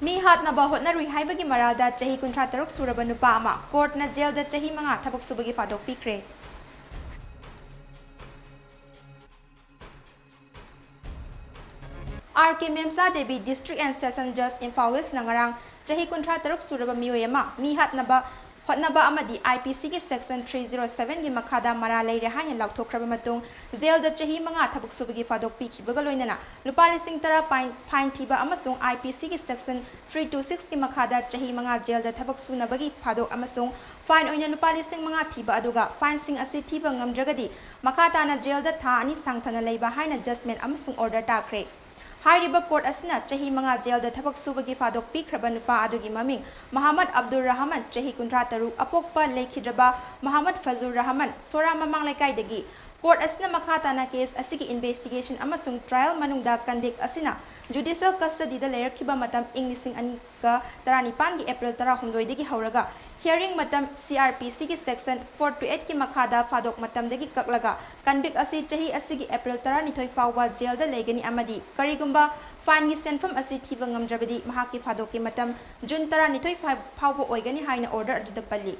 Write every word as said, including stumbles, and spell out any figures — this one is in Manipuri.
ꯃꯤ ꯍꯥꯠꯅꯕ ꯍꯣꯠꯅꯔꯨꯏ ꯍꯥꯏꯕꯒꯤ ꯃꯔꯥꯜꯗ ꯆꯍꯤ ꯀꯨꯟꯊ꯭ꯔꯥ ꯇꯔꯨꯛ ꯁꯨꯔꯕ ꯅꯨꯄꯥ ꯑꯃ ꯀꯣꯔꯠꯅ ꯖꯦꯜꯗ ꯆꯍꯤ ꯃꯉꯥ ꯊꯕꯛ ꯁꯨꯕꯒꯤ ꯐꯥꯗꯣꯛ ꯄꯤꯈ꯭ꯔꯦ꯫ R K Memcha Devi, District and Session Judge, Imphal West ꯅ ꯉꯔꯥꯡ ꯆꯍꯤ ꯀꯨꯟꯊ꯭ꯔꯥ ꯇꯔꯨꯛ ꯁꯨꯔꯕ ꯃꯤꯑꯣꯏ ꯑꯃ ꯃꯤ ꯍꯥꯠꯅꯕ ꯍꯣꯠꯅꯕ ꯑꯃꯗꯤ ꯑꯥꯏ ꯄꯤ ꯁꯤꯒꯤ Section three zero seven ꯒꯤ ꯃꯈꯥꯗ ꯃꯔꯥꯜ ꯂꯩꯔꯦ ꯍꯥꯏꯅ ꯂꯥꯎꯊꯣꯛꯈ꯭ꯔꯕ ꯃꯇꯨꯡ, ꯖꯦꯜꯗ ꯆꯍꯤ ꯃꯉꯥ ꯊꯕꯛ ꯁꯨꯕꯒꯤ ꯐꯥꯗꯣꯛ ꯄꯤꯈꯤꯕꯒ ꯂꯣꯏꯅꯅ ꯂꯨꯄꯥ ꯂꯤꯁꯤꯡ ꯇꯔꯥ ꯐꯥꯏꯟ, ꯐꯥꯏꯟ ꯊꯤꯕ ꯑꯃꯁꯨꯡ ꯑꯥꯏ ꯄꯤ ꯁꯤꯒꯤ Section three two six ꯀꯤ ꯃꯈꯥꯗ ꯆꯍꯤ ꯃꯉꯥ ꯖꯦꯜꯗ ꯊꯕꯛ ꯁꯨꯅꯕꯒꯤ ꯐꯥꯗꯣꯛ ꯑꯃꯁꯨꯡ ꯐꯥꯏꯟ ꯑꯣꯏꯅ ꯂꯨꯄꯥ ꯂꯤꯁꯤꯡ ꯃꯉꯥ ꯊꯤꯕ, ꯑꯗꯨꯒ ꯐꯥꯏꯟꯁꯤꯡ ꯑꯁꯤ ꯊꯤꯕ ꯉꯝꯗ꯭ꯔꯒꯗꯤ ꯃꯈꯥ ꯇꯥꯅ ꯖꯦꯜꯗ ꯊꯥ ꯑꯅꯤ ꯁꯥꯡꯊꯅ ꯂꯩꯕ ꯍꯥꯏꯅ ꯖꯖꯃꯦꯟ ꯑꯃꯁꯨꯡ ꯑꯣꯔꯗꯔ ꯇꯥꯈ꯭ꯔꯦ꯫ ꯍꯥꯏꯔꯤꯕ ꯀꯣꯔꯠ ꯑꯁꯤꯅ ꯆꯍꯤ ꯃꯉꯥ ꯖꯦꯜꯗ ꯊꯕꯛ ꯁꯨꯕꯒꯤ ꯐꯥꯗꯣꯛ ꯄꯤꯈ꯭ꯔꯕ ꯅꯨꯄꯥ ꯑꯗꯨꯒꯤ ꯃꯃꯤꯡ ꯃꯍꯃꯗ ꯑꯕꯗꯨꯜ ꯔꯍꯃꯟ, ꯆꯍꯤ ꯀꯨꯟꯊ꯭ꯔꯥ ꯇꯔꯨꯛ, ꯑꯄꯣꯛꯄ ꯂꯩꯈꯤꯗ꯭ꯔꯕ ꯃꯍꯃꯗ ꯐꯖꯨꯔ ꯔꯍꯃꯟ, ꯁꯣꯔꯥ ꯃꯃꯥꯡ ꯂꯩꯀꯥꯏꯗꯒꯤ꯫ ꯀꯣꯔꯠ ꯑꯁꯤꯅ ꯃꯈꯥ ꯇꯥꯅ ꯀꯦꯁ ꯑꯁꯤꯒꯤ ꯏꯟꯚꯦꯁꯇꯤꯒꯦꯁꯟ ꯑꯃꯁꯨꯡ ꯇ꯭ꯔꯥꯏꯜ ꯃꯅꯨꯡꯗ ꯀꯟꯚꯤꯛ ꯑꯁꯤꯅ ꯖꯨꯗꯤꯁꯤꯌꯦꯜ ꯀꯁꯇꯗꯤꯗ ꯂꯩꯔꯛꯈꯤꯕ ꯃꯇꯝ ꯏꯪ ꯂꯤꯁꯤꯡ ꯑꯅꯤꯒ ꯇꯔꯥꯅꯤꯄꯥꯟꯒꯤ ꯑꯦꯄ꯭ꯔꯤꯜ ꯇꯔꯥꯍꯨꯝꯗꯣꯏꯗꯒꯤ ꯍꯧꯔꯒ ꯍꯤꯌꯥꯔꯤꯡ ꯃꯇꯝ ꯁꯤ ꯑꯥꯔ ꯄꯤ ꯁꯤꯒꯤ Section four two eight ꯀꯤ ꯃꯈꯥꯗ ꯐꯥꯗꯣꯛ ꯃꯇꯝꯗꯒꯤ ꯀꯛꯂꯒ ꯀꯟꯚꯤꯛ ꯑꯁꯤ ꯆꯍꯤ ꯑꯁꯤꯒꯤ ꯑꯦꯄ꯭ꯔꯤꯜ ꯇꯔꯥꯅꯤꯊꯣꯏ ꯐꯥꯎꯕ ꯖꯦꯜꯗ ꯂꯩꯒꯅꯤ ꯑꯃꯗꯤ ꯀꯔꯤꯒꯨꯝꯕ ꯐꯥꯏꯟꯒꯤ ꯁꯦꯟꯐꯝ ꯑꯁꯤ ꯊꯤꯕ ꯉꯝꯗ꯭ꯔꯕꯗꯤ ꯃꯍꯥꯛꯀꯤ ꯐꯥꯗꯣꯛꯀꯤ ꯃꯇꯝ ꯖꯨꯟ ꯇꯔꯥꯅꯤꯊꯣꯏ ꯐꯥꯎꯕ ꯑꯣꯏꯒꯅꯤ ꯍꯥꯏꯅ ꯑꯣꯔꯗꯔ ꯑꯗꯨꯗ ꯄꯜꯂꯤ꯫